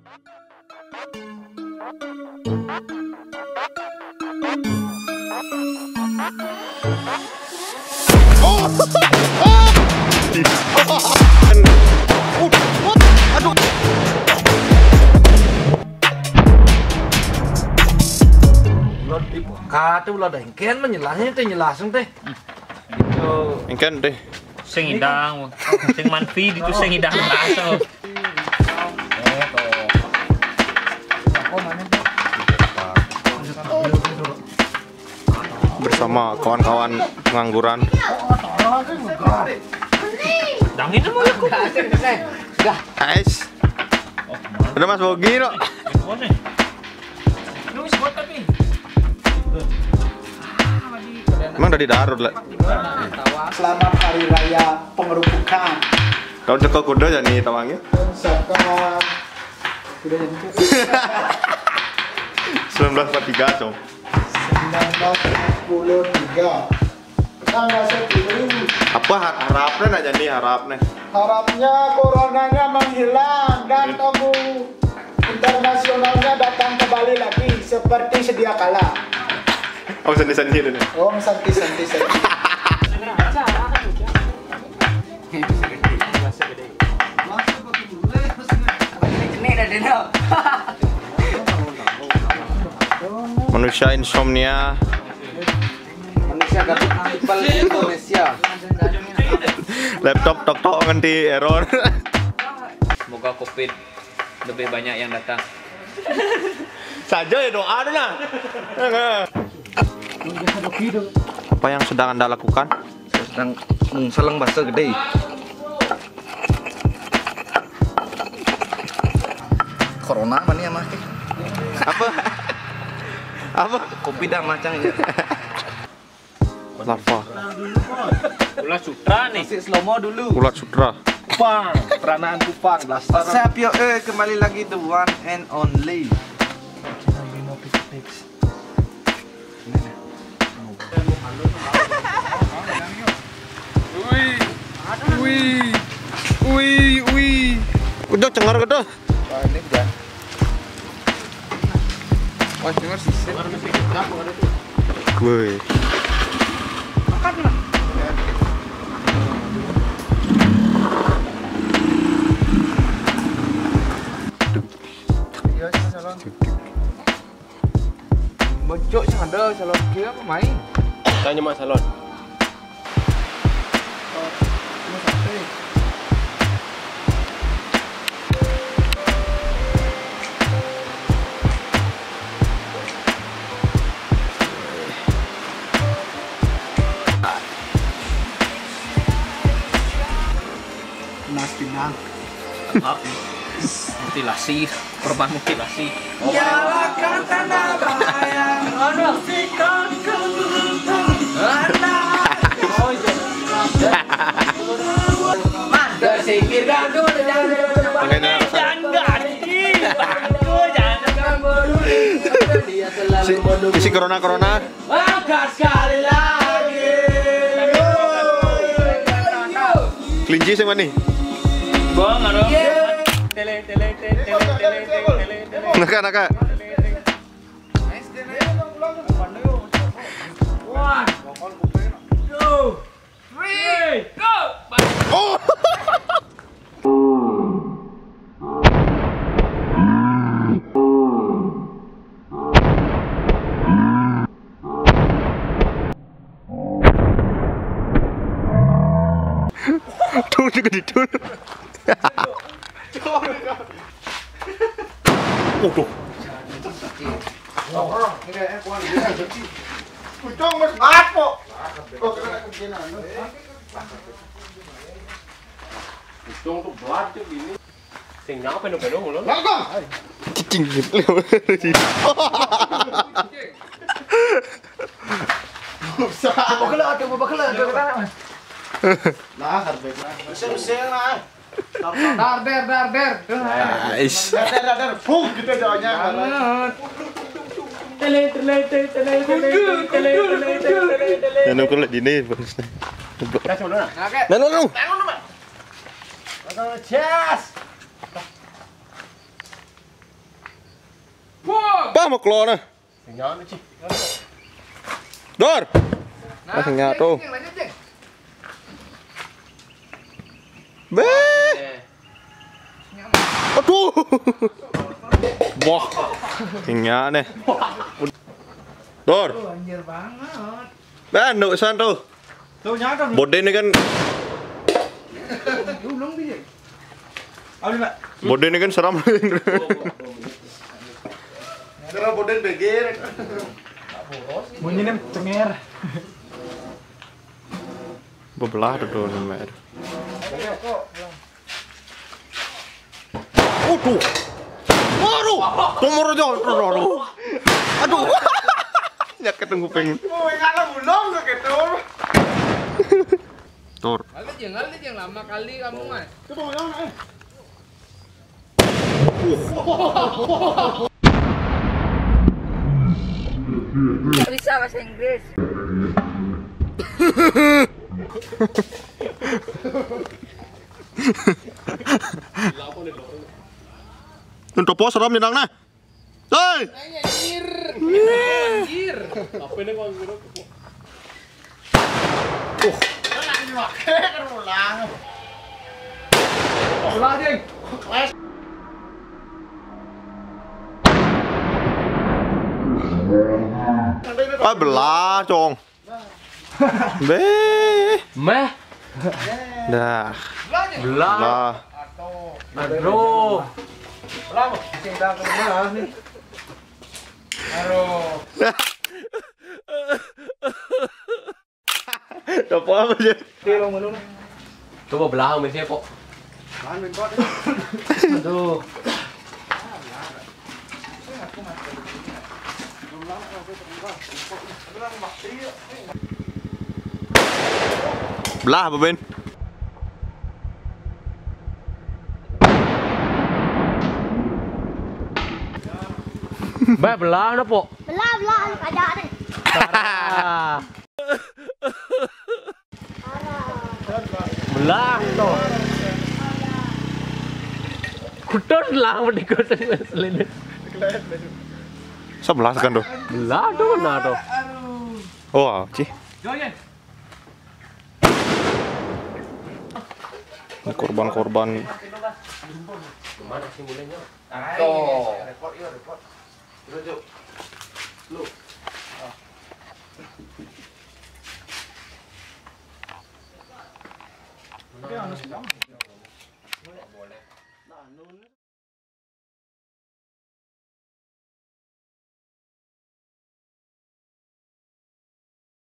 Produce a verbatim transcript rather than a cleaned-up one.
Aduh. Kata ulah dah engken menyelasnya teh, nyelasnya teh. Engken deh. Sing idang, sing manfi itu sing idang rasa. Bersama kawan-kawan pengangguran. Dangin mau aku. Guys. Ada Mas Bogi, no. Emang dari Darut, lah. Selamat Hari Raya Pengerupukan. Tahun seko kuda jadi tawangnya. Saka kuda jadi. Sembilan belas empat tiga, Cong. Sembilan belas empat puluh tiga. Tanggal sepuluh. Apa har- harapnya nak jadi harapnya? Harapnya coronanya menghilang dan tokoh internasionalnya datang ke Bali lagi seperti sedia kala. Oh, sandi-sandi itu nih. Om Santi Santi Santi. Manusia insomnia. Manusia gaduh people Indonesia. Laptop tok-tok nganti error. Semoga covid lebih banyak yang datang. Saja ya doa dulu lah. Apa yang sedang Anda lakukan? Saya sedang mengseleng bahasa gede. Corona mana ya, Mas? Apa? Apa? Kopi dah macam ini. Lava. Ulat sutra nih. Kasih slow mo dulu. Ulat sutra. Kupang, peranaan Kupang, blaster. What's up, yo, eh, kembali lagi the one and only. Wih, wih, wih, wih. Udah cengar gitu. Wah, ini udah. Wah, cengar sih. Woi. Iya, sih, salon. Bocok sih ada salon ke apa main? Tanya Mak Salon. Mas Pinang. Mutilasi, korban mutilasi. Jawa Kartana Bayang, manusia. Tersingkir ganggu. Jangga nih. Isi corona-corona. Angkat sekali lagi. Kelinci sing mana? Gua nggak tahu. Tele, tele, tele, tele, tele, tele, tele. Naka, naka. One, two, three, go. Oh. Tuh juga di dulu. Waduh. Ucung wis lapo. Oh, kena kena. Ucung tuh belat tuh gini. Sing nyapa peno-peno ngono? Lah, Kong. Cicing. Usah. Bakal ada, bakal ada. Nah, harus baik lah. Usir, usir lah. Dar, der, dar, der. Ais. Dar, dar, dar, dar. Bung, gitu jawabnya. Banget. Tele, tele, tele, tele, tele, tele, tele, tele, tele. Ya, nunggu lagi di ini, Bos. Gas dulu, nah. Oke. Nah, nah, nah. Gas. Ah, mau keluar nah. Dor. Ah, sing nyatu. Beh. Aduh. Wah. Sing nyatu nih. Dor. Anjir banget. Bah, nuk san tuh. Tuh nyatu. Bode ini kan. Ulung dia. Apa, Pak? Bode ini kan seram. Seram bode beger. Bunyinya cenger. Bebelah tuh tuh namanya. Waduh. Waduh. Nomor aja. Aduh. Aduh. Nyakit kuping. Oh, kalau bulung gitu. Tor. Kali jangan, kali jangan lama kali kamu, Mas. Itu mau yang, eh. Nggak bisa bahasa Inggris. Untuk pos ram nang nah. Hei. Anjir. Anjir. Apa ini kok gitu? Uh. Ulah, Ding. Ah, belah, Cong. Be. Meh. Dah. Belah. Belah. Aduh. Belah, sing dah kena nih. Aduh. Coba apa aja? Coba belah, Om, siapa? Aduh. Belah apa, Ben? Mbak, belah apa? Belah, belah, aja deh. Ah. Belah to. Kutus lah, mending kutus selin. Sebelas kan tuh. Belah to, nah to. Oh, cih. Ini korban-korban. Tuh.